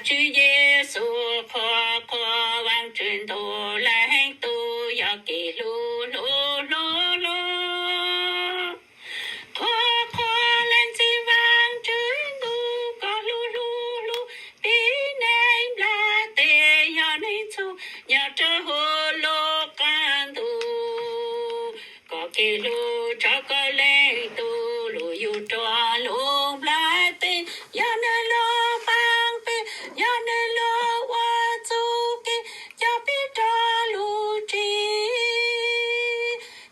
Tswv Yexus qhuas qhuas, Vaajtswv ntuj leej tub yog kev hlub hlub hlub hlub. Qhuas qhuas, Leej Txiv Vaajtswv ntuj, koj hlub hlub hlub peb neeg nplaj teb, yog neeg txhua nyob rua huv lub qaab ntuj. Koj kev hlub rua koj leej tub, lug yug rua lub nplaj teb, yog nwg lug paab peb, yog nwg lug ua txuj kev coj peb rua lub tsev.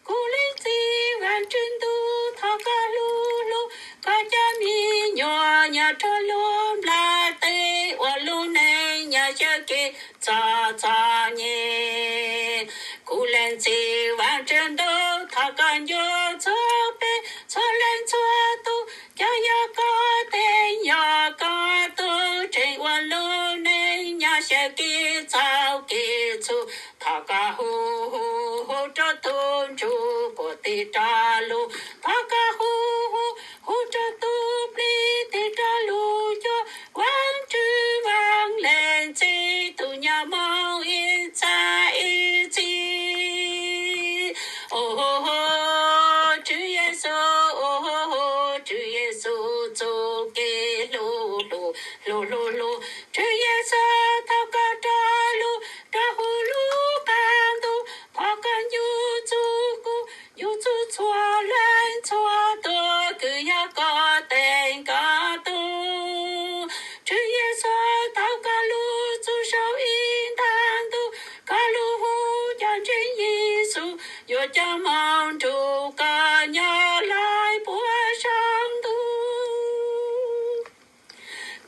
Kuv Leej Txiv Vaajtswv ntuj, thov koj hlub hlub koj cov me nyuam nyob rua lub nplaj teb, ua lub neej nyob sawv kev txom txom nyem. Kuv Leej Txiv Vaajtswv ntuj, thov koj ncu txug peb txhua leej txhua tug, cov yog koj teem, yog koj tug tseem ua lub neej nyob sawv kev txhaum kev txhum. Thov koj hu hu hu rua tug ntsuj plig tig rua lub, thov koj hu hu hu rua tug plig tig rua lub cuab, Vaajtswv Vaaj Leej Txiv, tug nyob moog ib txha ib txhis. Au, Tswv Yexus, au, Tswv Yexus txuj kev hlub hlub hlub hlub hlub. Tswv Yexus, thov koj rua lug rua huv lub qaab ntuj, thov koj ncu txug kuv, ncu txug txhua leej txhua tug kws yog koj teem koj tug. Tswv Yexus, thov koj lug txug sau ib ntaag ntuj, koj lug hu cov ntseeg Yexus yuav coj moog nrug koj nyob lawm puag saum ntuj.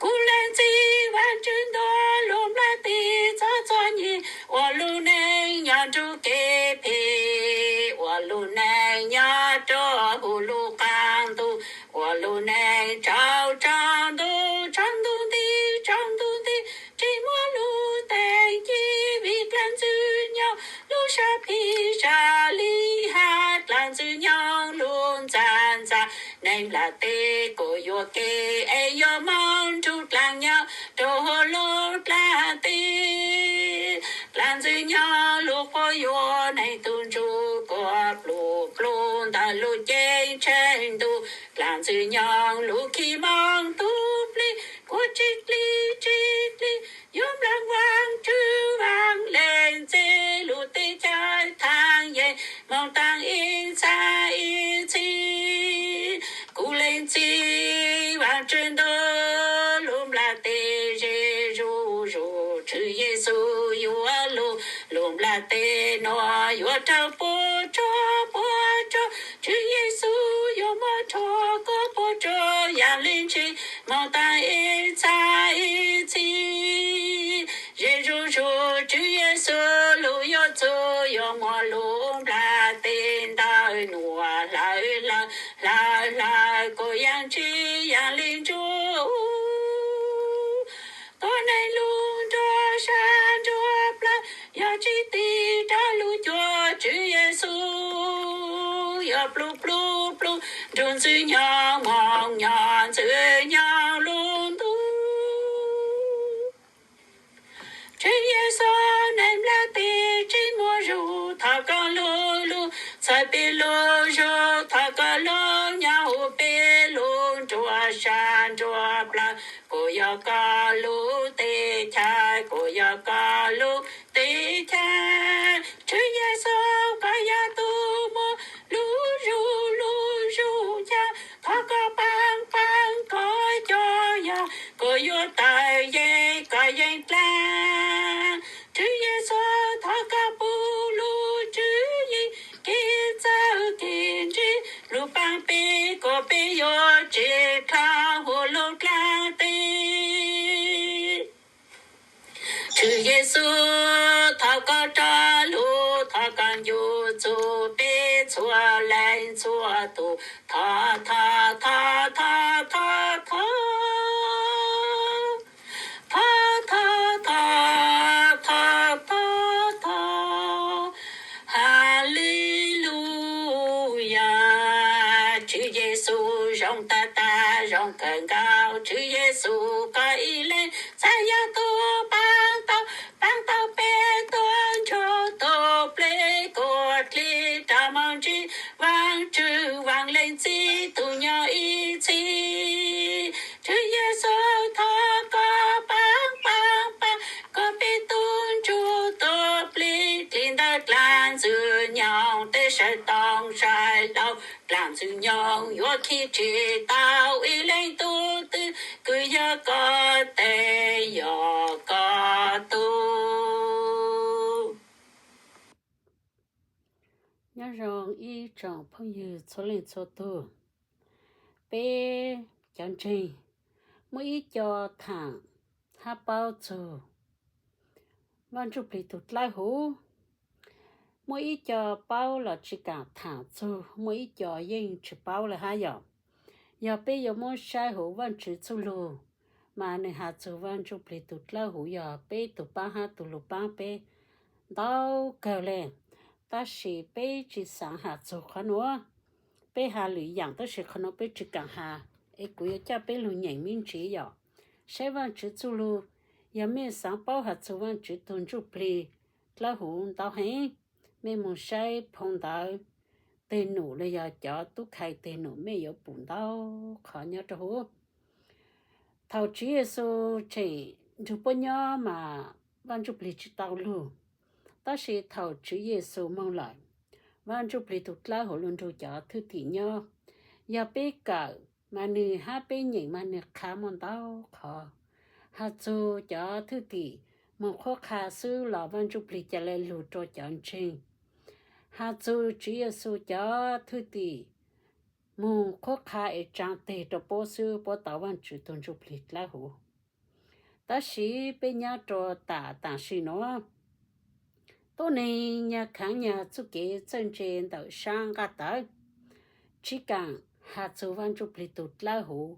Kuv Leej Txiv Vaajtswv ntuj, lub nplaj teb txom txom nyem, ua lub neej nyob nrug kev phem, ua lub neej nyob rua huv lub qaab ntuj, ua lub neej tsaug tsaug ntuj, tsaug ntuj nti, tsaug ntuj nti, tsi muaj lub teeb ci, vim dlaab ntxwg nyoog lub sab phim sab li, hab dlaab ntxwg nyoog lub ntxa ntxa. Neeg nplaj teb kuj yuam kev es yuav moog nrug dlaab nyoog rua huv lub nplaj teb. Dlaab ntxwg nyoog lub quas yuam, neeg tug ntsuj kuas plum plum ntawm lub ceeb tsheej ntuj. Dlaab ntxwg nyoog lub khib moog tug plig kuas tsi dlig tsi dlig, yuav nplaag Vaajtswv Vaaj Leej Txiv lub teb chaws thaaj yeej moog taag ib txha ib txhis. Kuv Leej Txiv Vaajtswv ntuj, lub nplaj teb ze zuj zus, Tswv Yexus yuav lug, lub nplaj teb nuav yuav raug puab tsuag puab tsuag, Tswv Yexus yuav muab rhuav kuas puab tsuag yaam le ntseeg moog taag ib txha ib txhis. Ze zuj zus, Tswv Yexus lub yuav txug yuav muab lub nplaj teb ntawm nuav hlawv hlawv hlawv hlawv kuas yaam ntseeg yaam le ntsuj. Tuab neeg lug nruab sab nruab plawg, yog tsi tig rua lub cuab, Tswv Yexus yuav plum plum plum nrug ntxwg nyoog moog nyob ntxwg nyoog lub ntuj. Tswv Yexus, neeg nplaj teb tsi muaj zug, thov koj lug lug txhawb peb lub zug, thov koj lug nyob huv peb lub nruab sab nruab plawg, kuas yog koj lub teb chaws, kuas yog koj lub teb chaws. Tswv Yexus, koj yog tug muaj lub zug lub zug chaw, thov koj paab paab koj cov yawg, kuas yuav tawm yeej koj yeej dlaab. Tswv Yexus, thov koj pub lub tswv yim, kev txawj kev ntse, lug paab peb kuas peb yuav tsi dlaab huv lub dlaab teb. Tswv Yexus, thov koj rov lug, thov koj ncu txug peb txhua leej txhua tug, thov thov thov thov thov thov thov thov thov thov thov thov. Haleluyas, Tswv Yexus zoo tag tag. Zoo kawg nkaus Tswv Yexus koj ib leeg txhaj yog tus paab tau, paab tau peb tuab ntsuj tus plig kuas dlig rau moog ntsib Vaajtswv Vaaj Leej Txiv tug nyob ib txhis. Tswv Yexus thov koj paab, paab, paab kuas peb tuab ntsuj tus plig dlig ntawm dlaag ntxwg nyoog tej sawv tooj sawv hlau. Dlaag ntxwg nyoog yuav khi tsi tau ib leeg tug twg, kws yog koj tes, yog koj tug. Nyob zoo ib tsoom phooj ywg txhua leej txhua tug. Peb cov ntseeg muaj ib co thaam hab paub txug Vaaj Ntsuj Plig tug dlawb huv. Muaj ib co paub los tsi kaam thaam txug, muaj ib co yeej tsi paub le hab yom. Yog peb yuav muab saib huv Vaajtswv txuj lug, mas nwg has txug Vaaj Ntsuj Plig tug dlawb huv yog peb tug paab hab tug lug paab peb ntau kawg le. Tab sis peb tsi xaav has txug qhov nuav, peb has lwm yaam tab sis qhov nuav peb tsi kaam has, es kuv yuav coj peb lug nyeem me ntsiv yom. Saib Vaajtswv txuj lug, yog mej xaav paub has txug Vaajtswv tug Ntsuj Plig dlawb huv ntau heev, mej moog saib phoo ntawv teg num los yog cov tub khai teg num, mej yuav pum ntau qhov nyob rua huv. Thaum Tswv Yexus tseem nrug puab nyob mas Vaaj Ntsuj Plig tsi tau lug, tab sis thaum Tswv Yexus moog lawm, Vaaj Ntsuj Plig tug dlawb huv lug nrug cov thwj tim nyob. Yog peb kawm mas nwg hab peb nyeem mas nwg qha muaj ntau qhov. Has txug cov thwj tim moog qhuab qha xwb los Vaaj Ntsuj Plig ca le lug rua cov ntseeg. Has txug Tswv Yexus cov thwj tim moog qhuab qha es tsaa teg rua puab xwb puab tau Vaajtswv tug Ntsuj Plig dlawb huv. Tab sis peb nyob rua tam taam sim nuav, tuab neeg nyag khaav nyag txuj kev txawj ntse ntawm sab nqaj tawv, tsi kaam has txug Vaaj Ntsuj Plig tug dlawb huv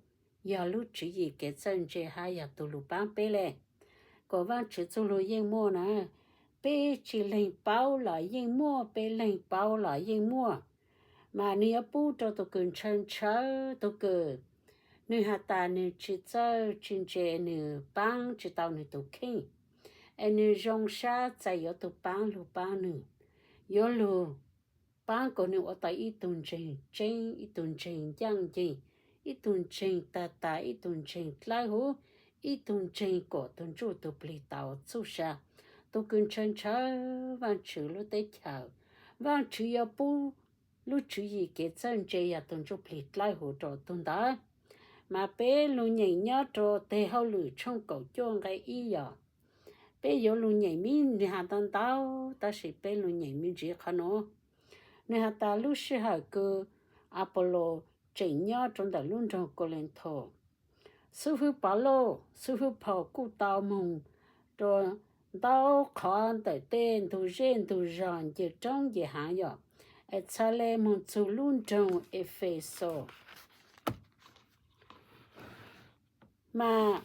yog lub tswv yim kev txawj ntse hab yog tug lug paab peb le. Kuas Vaajtswv txuj lug yeej muaj na, peb tsi leeg paub los yeej muaj, peb leeg paub los yeej muaj. Mas nwg yuav pub rua tug kws ntshaw ntshaw, tug kws nwg has tas nwg tsi txawj tsi ntse, nwg paab tsi tau nwg tug kheej, es nwg zoo sab txais yuav tug paab lug paab nwg, yuav lug paab kuas nwg ua tau ib tug ntseeg tseeb, ib tug ntseeg ncaaj nceeg, ib tug ntseeg tag tag, ib tug ntseeg dlawb huv, ib tug ntseeg kuas tug Ntsuj tug Plig tau txuj sa. Tug kws ntshaw ntshaw Vaajtswv lub teb chaws, Vaajtswv yuav pub lub tswv yim kev txawj ntse yog tug Ntsuj Plig dlawb huv rua tug ntawd. Mas peb lug nyeem nyob rua teg Hauj Lwm tshooj kaum cuaj nqe ib yom. Peb yuav lug nyeem me ntsis has ntau ntau, tab sis peb lug nyeem me ntsis qhov nuav. Nwg has tas lub sij hawm kws Apollos tseem nyob rua ntawm lub nroog Kauleethaus, xib fwb Povlauj, xib fwb Phau kuj tau moog rua ntau qhov ntawm tej ntug zej ntug zog, nce roob nce haav yom, es txhad le moog txug lub nroog Efexus. Mas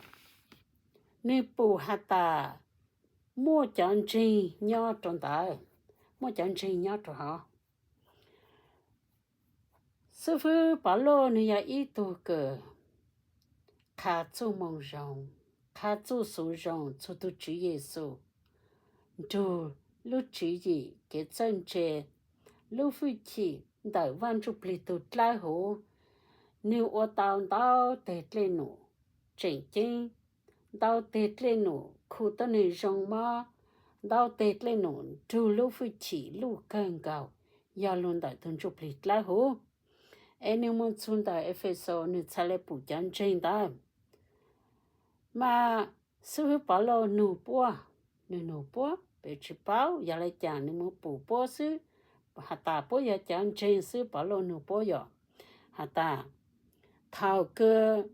nwg pum has tas muaj cov ntseeg nyob rua ntawd, muaj cov ntseeg nyob rua hov. Xib fwb Povlauj nwg yog ib tug kws qha txuj moo zoo, qha txuj xuv zoo txug tug Tswv Yexus, nrug lub tswv yim kev txawj ntse, lub fwj chim ntawm Vaaj Ntsuj Plig tug dlawb huv. Nwg ua tau ntau teg dlej num tseem ceeb, ntau teg dlej num khu tuab neeg zoo mob, ntau teg dlej num nrug lub fwj chim luj kawg nkaus, yog lug ntawm tug Ntsuj Plig dlawb huv. Es nwg moog txug ntawm Efexus nwg txhad le pum cov ntseeg ntawd. Mas xib fwb Povlauj nug puab, nwg nug puab peb tsi paub, yog le caag nwg moog pum puab xwb, has tas puab yog cov ntseeg xwb. Povlauj nug puab yom, has tas thaum kws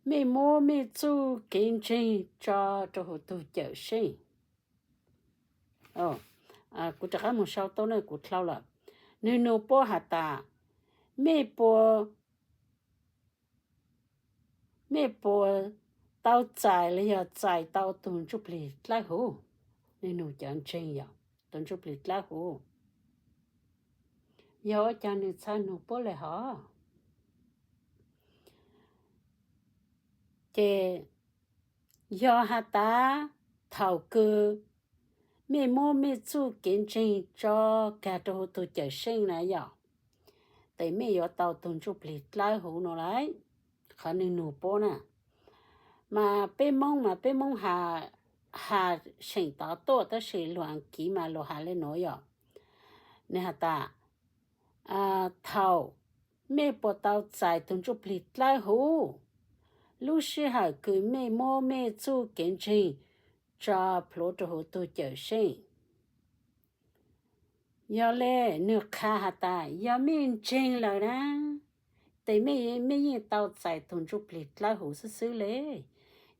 mej muab mej txuj kev ntseeg tso rua huv tug Cawmseej, kuv rov qab moog sau tau ne, kuv dlhau lawm. Nwg nug puab has tas mej puas, mej puas tau txais los yog txais tau tug Ntsuj Plig dlawb huv? Nwg nug cov ntseeg yog tug Ntsuj Plig dlawb huv. Yog ua caag nwg txhad nug puab le hov? Ces yog has tas thaum kws mej muab mej txuj kev ntseeg tso kag rua huv tug Cawmseej na yom, tes mej yuav tau tug Ntsuj Plig dlawb huv no lawm. Qhov nwg nug puab na, mas peb Moob mas peb Moob has seem tov tuaj, tab sis luag Askiv mas luag has le nuav yom. Nwg has tas, thaum mej puas tau txais tug Ntsuj Plig dlawb huv, lub sij hawm kws mej muab mej txuj kev ntseeg tso plhuav rua huv tug Cawmseej. Yog le, nwg qha has tas yog mej ntseeg lawm na, tes mej, mej yeej tau txais tug Ntsuj Plig dlawb huv xwb xwb le.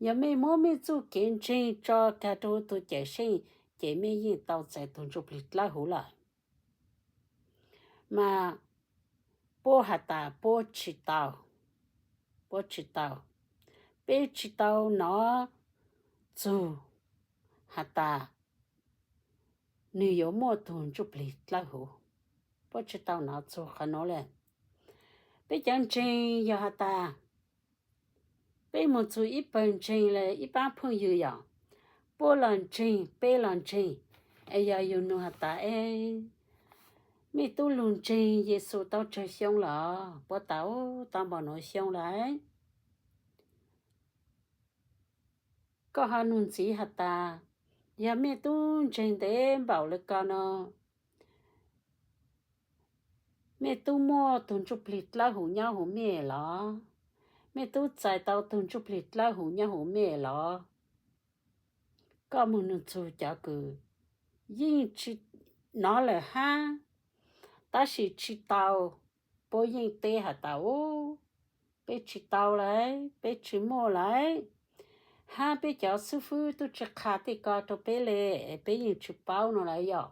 Yog mej muab mej txuj kev ntseeg tso kag rua huv tug Cawmseej, ces mej yeej tau txais tug Ntsuj Plig dlawb huv lawm. Mas puab has tas puab tsi tau, puab tsi tau, peb tsi tau nov txug has tas nwg yuav muaj tug Ntsuj Plig dlawb huv. Puab tsi tau nov txug qhov nuav le. Peb cov ntseeg yog has tas peb moog txug ib pawg ntseeg le ib paab phooj ywg yom, puab los ntseeg, peb los ntseeg, es yog yug nug has tas, e, mej tub lug ntseeg Yexus tau tsawg xyoo lawm? Puab tas, tau npaum nuav xyoo lawm. Koj ho nug ntxiv has tas, yog mej tub ntseeg ntev npaum le ko no, mej tub muaj tug Ntsuj Plig dlawb huv nyob huv mej los? Mej tub txais tau tug Ntsuj Plig dlawb huv nyob huv mej los? Koj moog nug txug cov kws yeej tsi nov lawm hab, tab sis tsi tau, puab yeej teb has tas, u, peb tsi tau lawm, peb tsi muaj lawm, hab peb cov xib fwb tub tsi qha tej ko rua peb le, peb yeej tsi paub no lawm yom.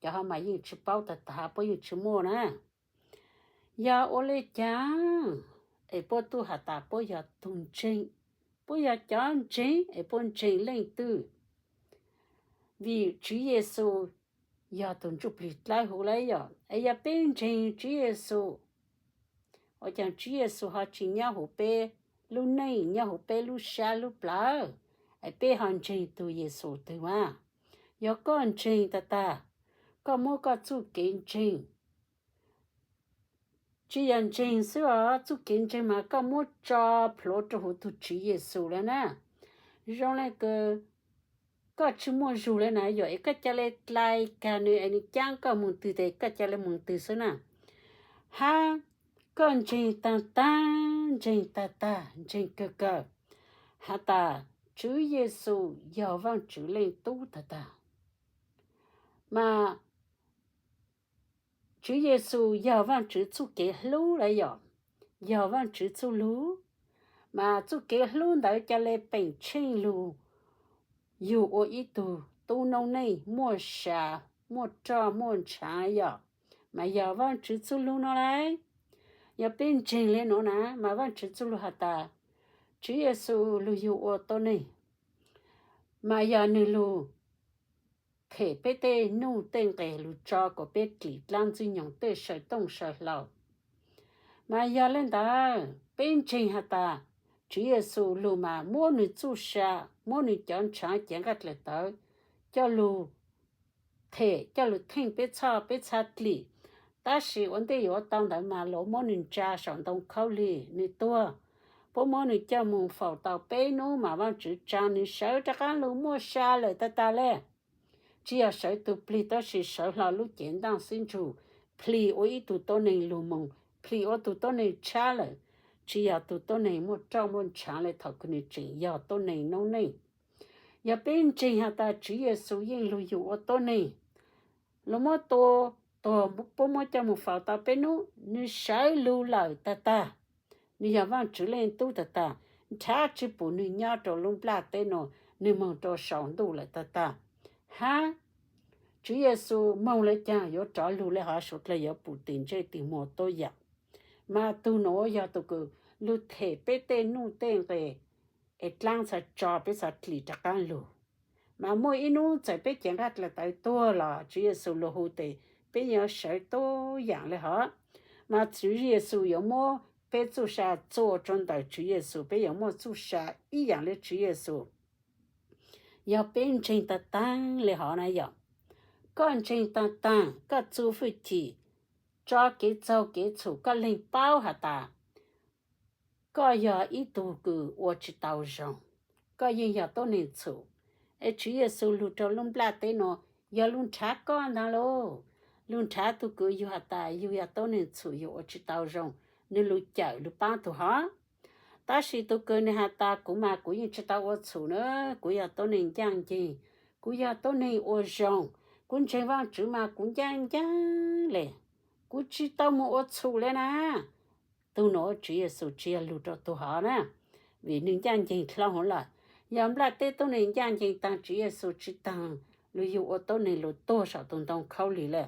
Cov ho mas yeej tsi paub tag tag, puab yeej tsi muaj na. Yog ua le caag es puab tub has tas puab yog tug ntseeg, puab yog cov ntseeg es puab ntseeg leej twg? Vim Tswv Yexus yog tug Ntsuj Plig dlawb huv lawm yom. Es yog peb ntseeg Tswv Yexus, ua caag Tswv Yexus ho tsi nyob huv peb lub neej, nyob huv peb lub sab lub plawv, es peb ho ntseeg tug Yexus twg mas? Yog koj ntseeg tag tag, koj muab koj txuj kev ntseeg, tsi yog ntseeg xwb os, txuj kev ntseeg mas koj muab tso plhuav rua huv tug Tswv Yexus lawm na. Zoo le kws koj tsi muaj zug le na yom, es koj ca le dlai kag nws es nws caab koj moog twg tes koj ca le moog twg xwb na. Hab koj ntseeg tag tag, ntseeg tag tag, ntseeg kawg kawg has tas Tswv Yexus yog Vaajtswv Leej Tub tag tag, mas Tswv Yexus yog Vaajtswv txuj kev hlub lawm yom, yog Vaajtswv txuj lug, mas txuj kev hlub ntawd ca le peem tsheej lug yug ua ib tug tub noob neej muaj sa, muaj roj muaj ntshaav yom, mas yog Vaajtswv txuj lug no lawm. Yog peb ntseeg le nuav na, mas Vaajtswv txuj lug has tas Tswv Yexus lug yug ua tuab neeg, mas yog nwg lug them peb tej nuj tej nqes, lug tso kuas peb dlim dlaab ntxwg nyoog tej saw tooj saw hlau. Mas yog le ntawd peb ntseeg has tas Tswv Yexus lug mas muab nwg txuj sa, muab nwg cov ntshaav cev nqaij dlaim tawv coj lug them, coj lug theej peb txhoj peb txha dlim. Tab sis ua ntej yuav tau ntawd mas lawv muab nwg ntsa saum ntoo khaub lig nwg tuag, puab muab nwg coj moog faus tau peb nub mas Vaajtswv tsa nwg sawv rov qaab lug muaj sa lawm tag tag le. Tsi yog sawv tug plig tab sis sawv hlo lub cev ntaaj xwb ntsug, plig ua ib tug tuab neeg lug moog, plig ua tug tuab neeg tshab lawm, tsi yog tug tuab neeg muaj roj muaj ntshaav le thaum kws nwg tseem yog tuab neeg noob neej. Yog peb ntseeg has tas Tswv Yexus yeej lug yug ua tuab neeg, lug muab tua tuag, puab muab coj moog faus tau peb nub, nwg sawv lug lawm tag tag, nwg yog Vaajtswv Leej Tub tag tag, nrhav tsi pum nwg nyob rau lub nplaj teb nuav, nwg moog rau saum ntuj lawm tag tag. Hab Tswv Yexus moog le caag yuav rov lug le hov, suav dlawg yuav pum tim ntsej tim muag tuab yaam. Mas tug nuav yog tug kws lug them peb tej nuj tej nqes, es dlaab txhad tso peb txhad dlim rov qaab lug. Mas muaj ib nub txawm peb cev nqaij dlaim tawv tuag los Tswv Yexus lug hu tes peb yuav sawv tuab yaam le hov. Mas Tswv Yexus yuav muab peb txuj sa txuas rau ntawm Tswv Yexus, peb yuav muaj txuj sa ib yam li Tswv Yexus. Yog peb ntseeg taag taag le hov na yom, koj ntseeg taag taag, koj txuj fwj chim, tso kev txaug kev txhum, koj leeg paub has tas koj yog ib tug kws ua tsis tau zoo, koj yeej yog tuab neeg txhum. Es Tswv Yexus lug rau lub nplaj teb nuav yog lug nrhav koj ntag lauj. Lug nrhav tug kws yug has tas yug yog tuab neeg txhum, yug ua tsis tau zoo, nwg lug cawm lug paab tug hov. Tab sis tug kws nwg has tas kuv mas kuv yeej tsis tau ua txhum na, kuv yog tuab neeg ncaaj nceeg, kuv yog tuab neeg ua zoo, kuv ntseeg Vaajtswv mas kuv ncaaj ncaag le, kuv tsis tau moog ua txhum le na. Tug nuav Tswv Yexus tsis yog lug rau tug hov na, vim nwg ncaaj nceeg dlhau huv lawm. Yog nplaj teb tuab neeg ncaaj nceeg taag, Tswv Yexus tsis taag lug yug ua tuab neeg lug tuag saum tug ntoo khaub lig le.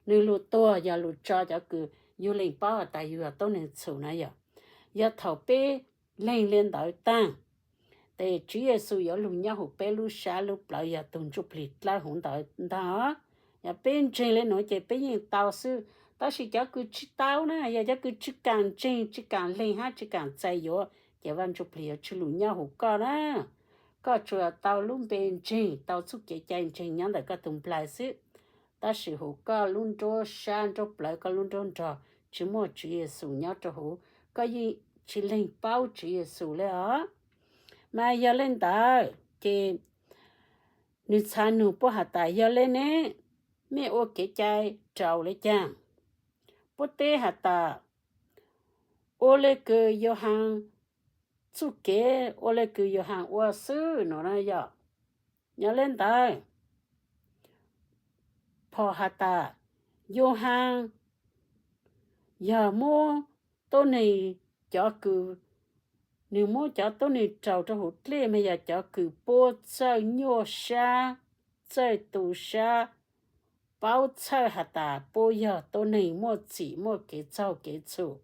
Nwg lug tuag yog lug tso cov kws yug leeg paub has tas yug yog tuab neeg txhum na yom. Yog thaum peb leeg le ntawd taag, tes Tswv Yexus yuav lug nyob huv peb lub sab lub plawv yog tug ntsuj plig dlawb huv ntawd ntag. Yog peb ntseeg le nuav ces peb yeej tau xwb, tab sis cov kws tsis tau na, yog cov kws tsis kaam ntseeg, tsis kaam leeg hab tsis kaam txais yuav, ces Vaaj Ntsuj Plig yuav tsi lug nyob huv koj na. Koj tsuas tau lub npe ntseeg, tau txuj kev cai ntseeg nyob ntawm koj tug nplaig xwb, tab sis huv koj lub nruab sab nruab plawv, koj lub nruab nrog tsis muaj Tswv Yexus nyob rau huv, koj yeej tsis leeg paub Tswv Yexus le os. Mas yog le ntawd ces nwg txhaj nug puab has tas yog le ne, mej ua kev cai raus le caag? Puab teb has tas ua le kws Yauhas, txuj kev ua le kws Yauhas ua xwb no na yom. Yog le ntawd, phom has tas Yauhas yog muab tuab neeg, cov kws, nwg muab cov tuab neeg raus rau huv dlej mas yog cov kws puab txawj nyuaj sab, txawj tu sab, paub txhawj has tas puab yog tuab neeg muaj txim muaj kev txaug kev txhum,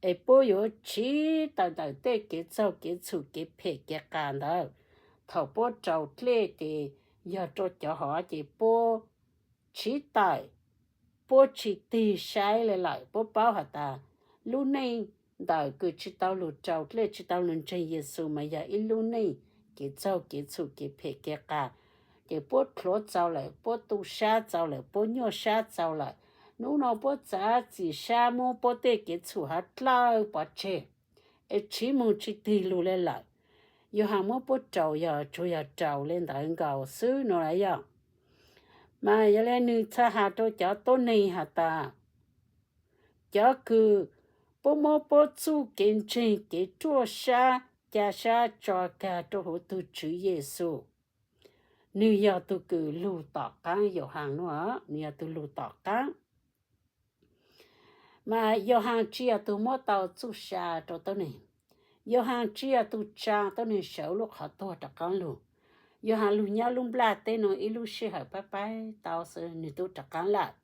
es puab yuav tshiv tawm ntawm tej kev txaug kev txhum kev phem kev qas ntawd. Thaum puab raus dlej ces yog rau cov hov ces puab tshiv tawm, puab tsis tig saib le lawm. Puab paub has tas lub neej ntawm kws tsis tau lug raus dlej tsis tau lug ntseeg Yexus mas yog ib lub neej kev txaug kev txhum kev phem kev qas. Ces puab dlhuav txaus lawm, puab tu sab txaus lawm, puab nyuaj sab txaus lawm, nub nua puab txav txim sab muab puab tej kev txhum hov dlawb pov tseg, es tshiv moog tsis tig lug le lawm. Yauhas muab puab raus yog tsuas yog raus le ntawd nkaus xwb no las yog. Mas yog le nwg txhaj has rau cov tuab neeg has tas cov kws puab muab puab txuj kev ntseeg kev ruaj sab ca sab tso kag rau huv tug Tswv Yexus, nwg yog tug kws lug tom qaab Yauhas nuav, nwg yog tug lug tom qaab. Mas Yauhas tsis yog tug muab tau txuj sa rau tuab neeg. Yauhas tsis yog tug tsaa tuab neeg sawv lub qhov tuag rov qaab lug. Yauhas lug nyob lub nplaj teb nuav ib lub sij hawm paab paab tau xwb nwg tub rov qaab lawm.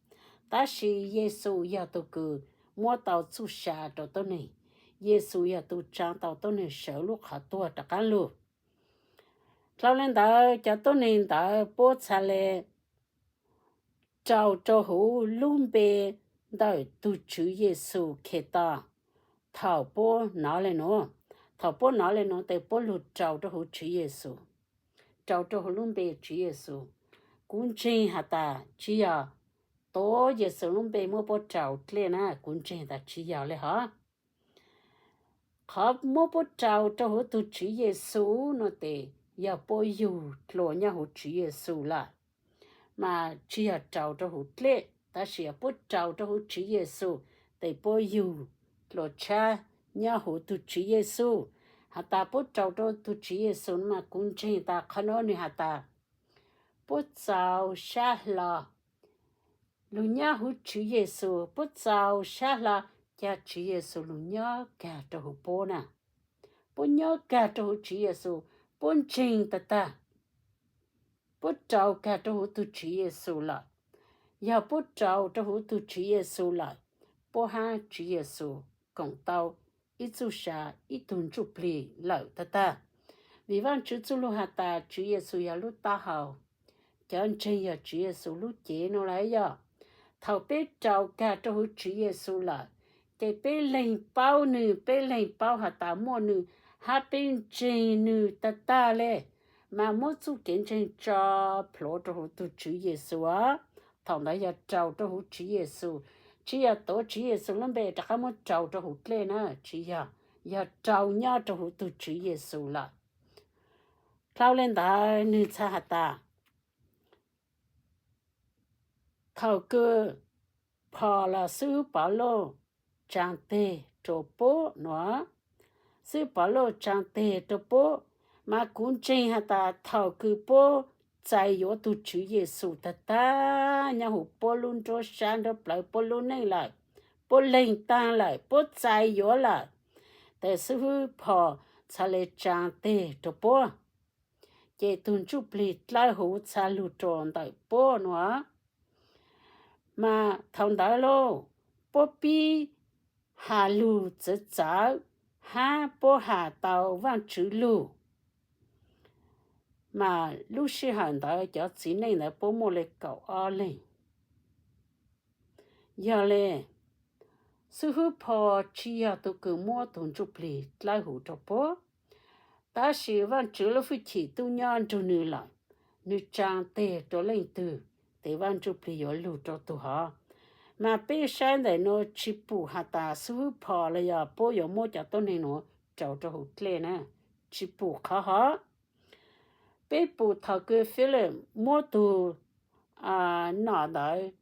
Tab sis Yexus yog tug kws muab tau txuj sa rau tuab neeg. Yexus yog tug tsaa tau tuab neeg sawv lub qhov tuag rov qaab lug. Dlhau le ntawd cov tuab neeg ntawd puab txhaj le raus rau huv lub npe ntawm tug Tswv Yexus Khetos. Thaum puab nov le nuav, thaum puab nov le nuav tes puab lug raus rau huv Tswv Yexus, raus rau huv lub npe Tswv Yexus. Kuv ntseeg has tas tsis yog tuav Yexus lub npe muab puab raus dlej na, kuv ntseeg tas tsis yog le hov. Qhov muab puab raus rau huv tug Tswv Yexus no tes yog puab yug dlua nyob huv Tswv Yexus lawm, mas tsis yog raus rau huv dlej, tab sis yog puab raus rau huv Tswv Yexus, tes puab yug dlua tshab nyob huv tug Tswv Yexus. Has tas puab raus rau tug Tswv Yexus no mas kuv ntseeg tas qhov nuav nwg has tas puab txaus sab hlo lug nyob huv Tswv Yexus, puab txaus sab hlo ca Tswv Yexus lug nyob kag rau huv puab na. Puab nyob kag rau huv Tswv Yexus, puab ntseeg tag tag, puab raus kag rau huv tug Tswv Yexus lawm. Yog puab raus rau huv tug Tswv Yexus lawm, puab hab Tswv Yexus koom tau ib txuj sa, ib tug ntsuj plig lawm tag tag. Vim Vaajtswv txuj lug has tas Tswv Yexus yog lub taub hau, cov ntseeg yog Tswv Yexus lub cev no las yog. Thaum peb raus kag rau huv Tswv Yexus lawm, Ces peb leeg paub nws, peb leeg paub has tas muaj nws, hab peb ntseeg nws tag tag le, mas muab txuj kev ntseeg tso plhuav rua huv tug Tswv Yexus. Thaum ntawd yog raus rua huv Tswv Yexus, tsi yog tuav Tswv Yexus lub npe rov qab muab raus rua huv dlej na, tsi yog, yog raus nyob rua huv tug Tswv Yexus lawm. Dlhau le ntawd nwg txhaj has tas, thaum kws Phom los xib hwb Pov Lauj tsaav teg rua puab nuav, xib hwb Pov Lauj tsaav teg rua puab, mas kuv ntseeg has tas thaum kws puab txais yuav tug Tswv Yexus tag tag nyob huv puab lub nruab sab nruab plawv puab lub neej lawm, puab leeg taag lawm, puab txais yuav lawm, tes xib hwb Phom txhaj le tsaav teg rua puab, ces tug ntsuj plig dlawb huv txhaj lug rua ntawm puab nuav. Mas thaum ntawd lauj, puab pib has lug txawv txawv, hab puab has tau Vaajtswv lug. Mas lub sij hawm ntawd cov txiv neej ntawd puab muaj le kaum ob leeg. Yog le, xib hwb Phom tsi yog tug kws muab tug ntsuj plig dlawb huv rua puab, tab sis Vaajtswv lub hwj chim tub nyob nrug nwg lawm, nwg tsaav teg rua leej twg, tes Vaaj Ntsuj Plig yuav lug rua tug hov. Mas peb saib ntawm nuav tsi pum has tas xib hwb Phom los yog puab yuav muab cov tuab neeg nuav raus rua huv dlej na, tsi pum qhov hov. Peb pum thaum kws Philip muab tug nom ntawd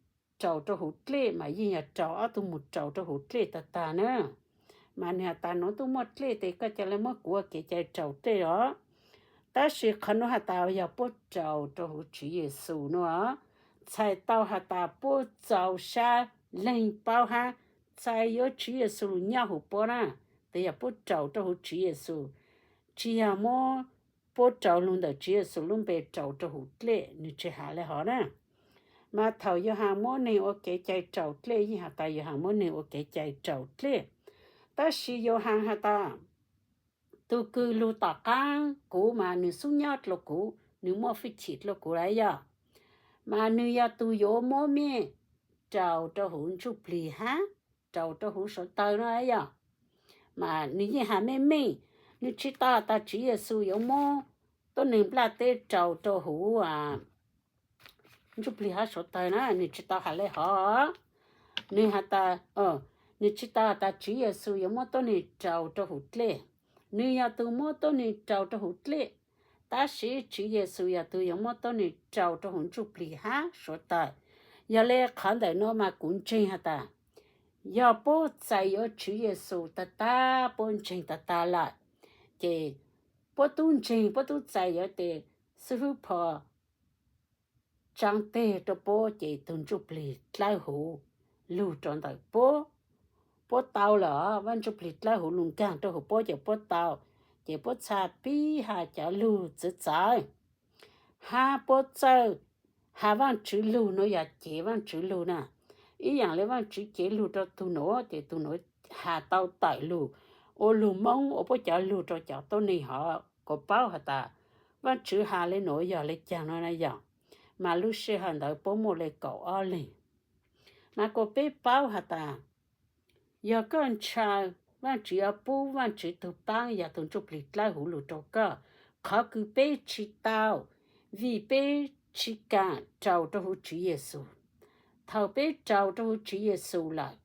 raus rua huv dlej mas yeej yog raus ob tug mus raus rua huv dlej tag tag na. Mas nwg has tas nuav tub muaj dlej tes koj ca le muab kuv ua kev cai raus dlej os. Tab sis qhov nuav has tas yog puab raus rua huv Tswv Yexus nuav, txhais tau has tas puab txaus sab leeg paub hab txais yuav Tswv Yexus lug nyob huv puab na. Tes yog puab raus rua huv Tswv Yexus, tsi yog muab puab raus lug ntawm Tswv Yexus lub npe raus rua huv dlej, nwg tsi has le hov na. Mas thaum Yauhas muab neeg ua kev cai raus dlej yeej has tas Yauhas muab neeg ua kev cai raus dlej. Tab sis Yauhas has tas tug kws lug tom qaab kuv mas nwg xub nyob dlua kuv, nwg muaj hwj chim dlua kuv lawm yog. Mas nwg yog tug yuav muab mej raus rua huv ntsuj plig hab raus rua huv suav tawg no yog. Mas nwg yeej has meej meej, nwg tsi tau has tas Tswv Yexus yuav muab tuab neeg nplaj teb raus rua huv ntsuj plig hab suav tawg na, nwg tsi tau has le hov. Nwg has tas, nwg tsi tau has tas Tswv Yexus yuav muab tuab neeg raus rua huv dlej. Nwg yog tug muab tuab neeg raus rua huv dlej, tab sis Tswv Yexus yog tug yuav muab tuab neeg raus rua huv ntsuj plig hab suav tawg. Yog le qhov ntawm nuav mas kuv ntseeg has tas yog puab txais yuav Tswv Yexus tag tag, puab ntseeg tag tag lawm, ces puab tub ntseeg, puab tub txais yuav tes xib hwb Phom tsaav teg rua puab ces tug ntsuj plig dlawb huv lug rua ntawm puab. Puab tau lawm, Vaaj Ntsuj Plig dlawb huv lug nkaag rua huv puab ces puab tau, ces puab txhaj pib has cov lug txawv txawv, hab puab txawj has Vaajtswv lug nuav yog cev Vaajtswv lug na. Ib yaam le Vaajtswv cev lug rua tug nuav ces tug nuav has tau tawm lug ua lug Moob ua puab cov lug rua cov tuab neeg hov kuas paub has tas Vaajtswv has le nuav yog le caag nuav na yog. Mas lub sij hawm ntawd puab muaj le kaum ob leeg. Mas kuas peb paub has tas yog koj ntshaw, Vaajtswv yuav pub Vaajtswv tug paab yog tug ntsuj plig dlawb huv lug rua koj. Qhov kws peb tsi tau, vim peb tsi kaam raus rua huv Tswv Yexus. Thaum peb raus rua huv Tswv Yexus lawm,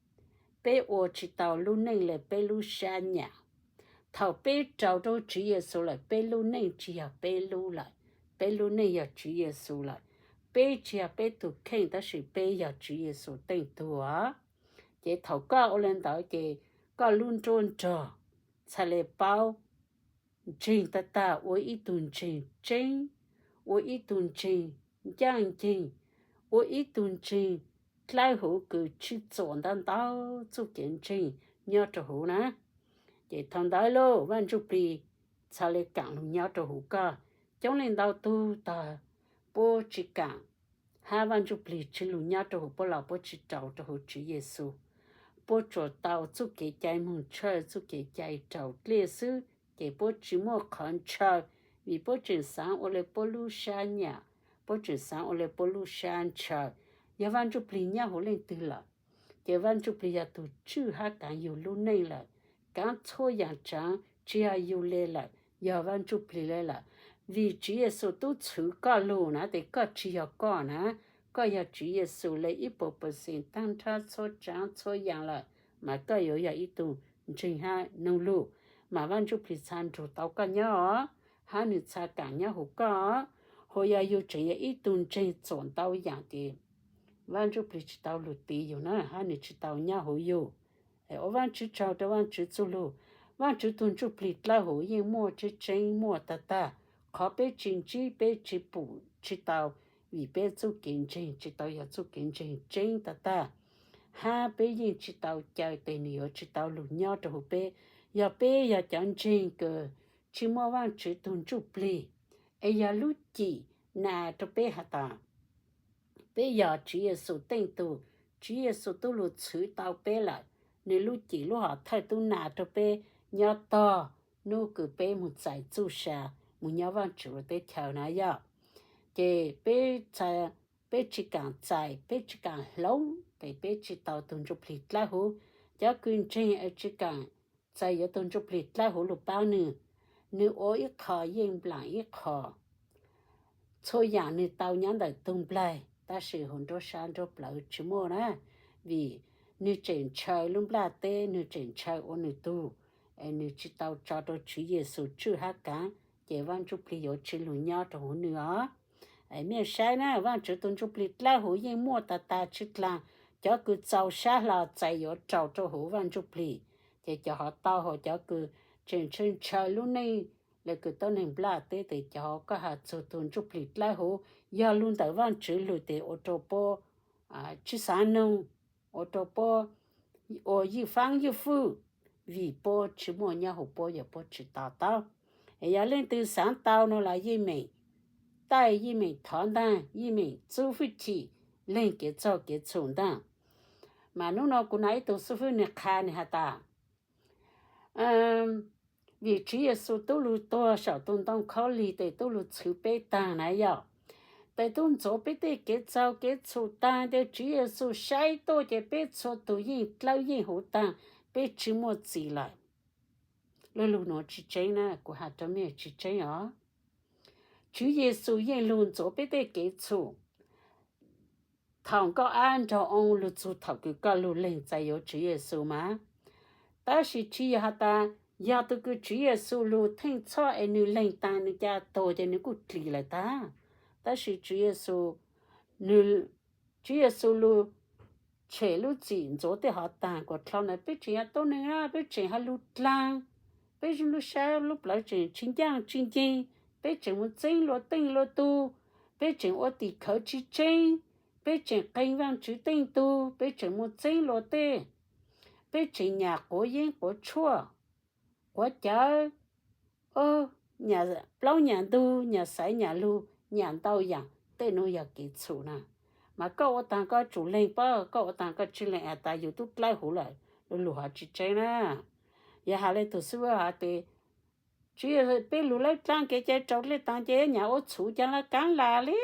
peb ua tsi tau lub neej le peb lub sab nyam. Thaum peb raus rua huv Tswv Yexus lawm, peb lub neej tsi yog peb lub lawm, peb lub neej yog Tswv Yexus lawm. Peb tsi yog peb tug kheej tab sis peb yog Tswv Yexus teej tug. Ces thaum koj ua le ntawd ces koj lub nruab nrog txhaj le paub ntseeg tag tag, ua ib tug ntseeg tseeb, ua ib tug ntseeg ncaaj nceeg, ua ib tug ntseeg dlawb huv kws tsi txuam ntau ntau txuj kev ntseeg nyob rua huv na. Ces thaum ntawd lauj, Vaaj Ntsuj Plig txhaj le kaam lug nyob rua huv koj. Coob leej ntau tug tog puab tsi kaam, hab Vaaj Ntsuj Plig tsi lug nyob rua huv puab los puab tsi raus rua huv Tswv Yexus. Puab tsuas tau txuj kev cai moog ntshaw, txuj kev cai raus dlej xwb, ces puab tsi muaj qhov ntshaw, vim puab tseem xaav ua le puab lub sab nyam, puab tseem xaav ua le puab lub sab ntshaw. Yog Vaaj Ntsuj Plig nyob huv leej twg lawm, ces Vaj Ntsuj Plig yog tus tswj hab kaav yug lub neej lawm. Kaav txhua yaam tsaav tsi yog yug le lawm, yog Vaj Ntsuj Plig le lawm. Vim Tswv Yexus tub txhwv koj lug na, tes koj tsi yog koj na, koj yog Tswv Yexus le ib puas percent taag nrho txhua tsaav txhua yaam lawm, mas koj yuav yog ib tug ntseeg hab noog lug, mas Vaj Ntsuj Plig txha nrug tau koj nyob os, hab nwg txha kaam nyob huv koj os. Hu yog yug tseem yog ib tug ntseeg txuam ntau yaam ces Vaj Ntsuj Plig tsi tau lug tiv yug na, hab nwg tsi tau nyob huv yug. Ua Vaajtswv tsaug rua Vaajtswv txuj lug. Vaajtswv tug Ntsuj Plig dlawb huv yeej muaj tseeb tseeb muaj tag tag. Qhov peb tsi ntsib, peb tsi pum tsi tau, vim peb txuj kev ntseeg tsi tau yog txuj kev ntseeg tseeb tag tag, hab peb yeej tsi tau caw tes nwg yuav tsi tau lug nyob rua huv peb. Yog peb yog cov ntseeg kws tsi muaj Vaajtswv tug Ntsuj Plig, es yog lub cim nas rua peb has tas peb yog Tswv Yexus teej tug, Tswv Yexus tub lug txhwv tau peb lawm, nwg lub cim lub hom thawj tub nas rua peb nyob tog nub kws peb moog txais txuj sa moog nyob Vaajtswv teb chaws na yog. Ces peb, peb tsi kaam txais, peb tsi kaam hloov, tes peb tsi tau tug Ntsuj Plig dlawb huv. Cov kws ntseeg es tsi kaam txais yuav tug Ntsuj Plig dlawb huv lug paab nwg, nwg ua ib qho yeej nplaam ib qho. Txhua yaam nwg tau nyob ntawm tug nplaig, tab sis huv nruab sab nruab plawv tsi muaj na, vim nwg tseem ntshaw lub nplaj teb, nwg tseem ntshaw ua nwg tug, es nwg tsi tau tso rua Tswv Yexus tswj hab kaav, ces Vaaj Ntsuj Plig yuav tsi lug nyob rua huv nwg os. Mej saib na, Vaajtswv tug Ntsuj Plig dlawb huv yeej muaj tag tag tsi dlaag. Cov kws txaus sab hlo txais yuav raug rua huv Vaaj Ntsuj Plig, ces cov hov tau hab cov kws tseem ntshaw ntshaw lub neej le kws tuab neeg nplaj teb, tes cov hov koj has txug tug Ntsuj Plig dlawb huv, yog lug ntawm Vaajtswv lug tes ua rua puab tsi xaav noog, ua rua puab ua ywj faab ywj fwj, vim puab tsi muaj nyob huv puab yog puab tsi to taub. Es yog leej twg xaav tau no los yeej meem taij, yeej meem thov ntaag, yeej meem txub fwj chim, leeg kev txaug kev txhum ntaag. Mas nub no kuv nam ib tug xib fwb nwg qha nwg has tas, vim Tswv Yexus tub lug tuag saum tug ntoo khaub lig tes tub lug txhwv peb taag na yog, tes tub ntxuav peb tej kev txaug kev txhum taag, tes Tswv Yexus saib tuaj ces peb txhua tug yeej dlawb yeej huv taag, peb tsi muaj txim lawm. Lub lug nuav tsi tseeb na, kuv has rua mej tsi tseeb os. Tswv Yexus yeej lug ntxuav peb tej kev txhum thaum nkauj ab nraug oo lug txug thaum kws koj lug leeg txais yuav Tswv Yexus mas. Tab sis tsi yog has tas yog tug kws Tswv Yexus lug theej txhoj es nwg leeg taag nwg ca tuag ces nwg kuj dlim lawm tag. Tab sis Tswv Yexus, Tswv Yexus lug tshem lub txim ntxuav tej hov taag kuas dlhau ntawd peb tseem yog tuab neeg na, peb tseem has lug dlaag, peb lub sab lub plawv tseem tsi ncaaj tsi nceeg, peb tseem mus txeeb luag teej luag tug, peb tseem ua tim khawv tsi tseeb, peb tseem qee Vaajtswv teej tug, peb tseem mus txeeb luag tej, peb tseem nyam quav yeeb quav tshuaj, quav cawv, nyam plaub nyam ntug, nyam xaiv nyam lug, nyam ntau yaam, tej nuav yog kev txhum na. Mas koj ua taag koj tsum leeg pab, koj ua taag koj tsi leeg has tas yug tub dlawb huv lawm, lub lug hov tsi tseeb na. Yog has le tug xib fwb has tes, tsi peb lug lawb dlaab kev cai rau le taag ces nyam ua txhum ca le kaav las le,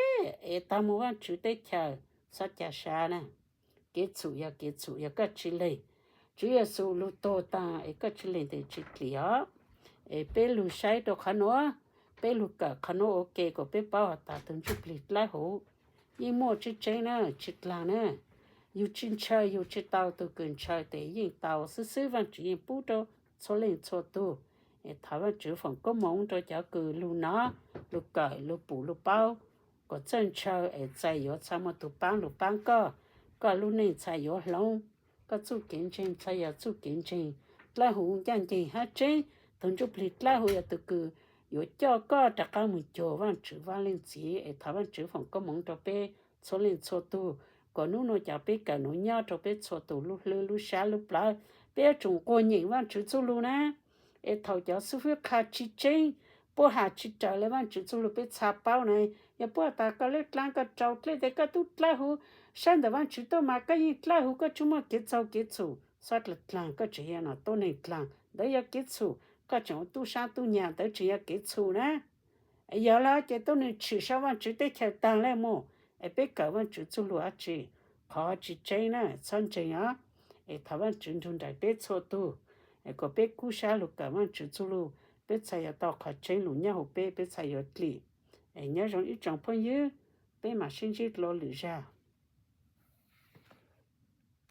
es taag mus Vaajtswv teb chaws, txhob ca sab na. Kev txhum yog kev txhum, yog koj tsi leeg, Tswv Yexus lug tuag taag es koj tsi leeg tes tsi dlim os. Es peb lug saib rau qhov nuav, peb lug kawm qhov nuav ua ke kuas peb paub has tas tug Ntsuj Plig dlawb huv yeej muaj tseeb tseeb na, tsi dlaag na. Yug tsi ntshaw yug tsi tau, tug kws ntshaw tes yeej tau xwb xwb, Vaajtswv yeej pub rau txhua leej txhua tug. Es thov Vaajtswv foom koob moov rau cov kws lug nov, lug kawm, lug pum, lug paub, kuas txawj ntshaw es txais yuav txha muaj tug paab lug paab koj, koj lub neej txha yuav hloov, koj txuj kev ntseeg txha yog txuj kev ntseeg dlawb huv ncaaj nceeg hab tseeb. Tug Ntsuj Plig dlawb huv yog tug kws yuav coj koj rov qaab mus cuag Vaajtswv Vaaj Leej Txiv. Es thov Vaajtswv foom koob moov rau peb txhua leej txhua tug, kuas nub nuav cov peb kawm nuav nyob rau peb txhua tug lub hlwb lub sab lub plawv, peb yuav tsum nquag nyeem Vaajtswv txuj lug na. Es thaum cov xib fwb qha tsi tseeb, puab has tsi raws le Vaajtswv txuj lug peb txha paub na. Yog puab has tas koj lawb dlaab koj rau dlej tes koj tub dlawb huv, saib ntawm Vaajtswv tuaj mas koj yeej dlawb huv, koj tsi muaj kev txaug kev txhum, txhob dlaag, koj tseem yog nom tuab neeg dlaag, ntawd yog kev txhum, koj tseem ua tub sab tub nyag, ntawd tseem yog kev txhum na. Yog le ces tuab neeg tshwm sau Vaajtswv teb chaws taag le mus, es peb kawm Vaajtswv txuj lug dab tsi? Qhov tsi tseeb na, txhob ntseeg os. Es thov Vaajtswv nrug nraim peb txhua tug, es kom peb kub sab lug kawm Vaajtswv txuj lug, peb txhad yuav tau qhov tseeb lug nyob huv peb, peb txhad yuav dlim. Es nyob zoo ib tsoom phooj ywg, peb mam sib ntsib dlua lwm zag.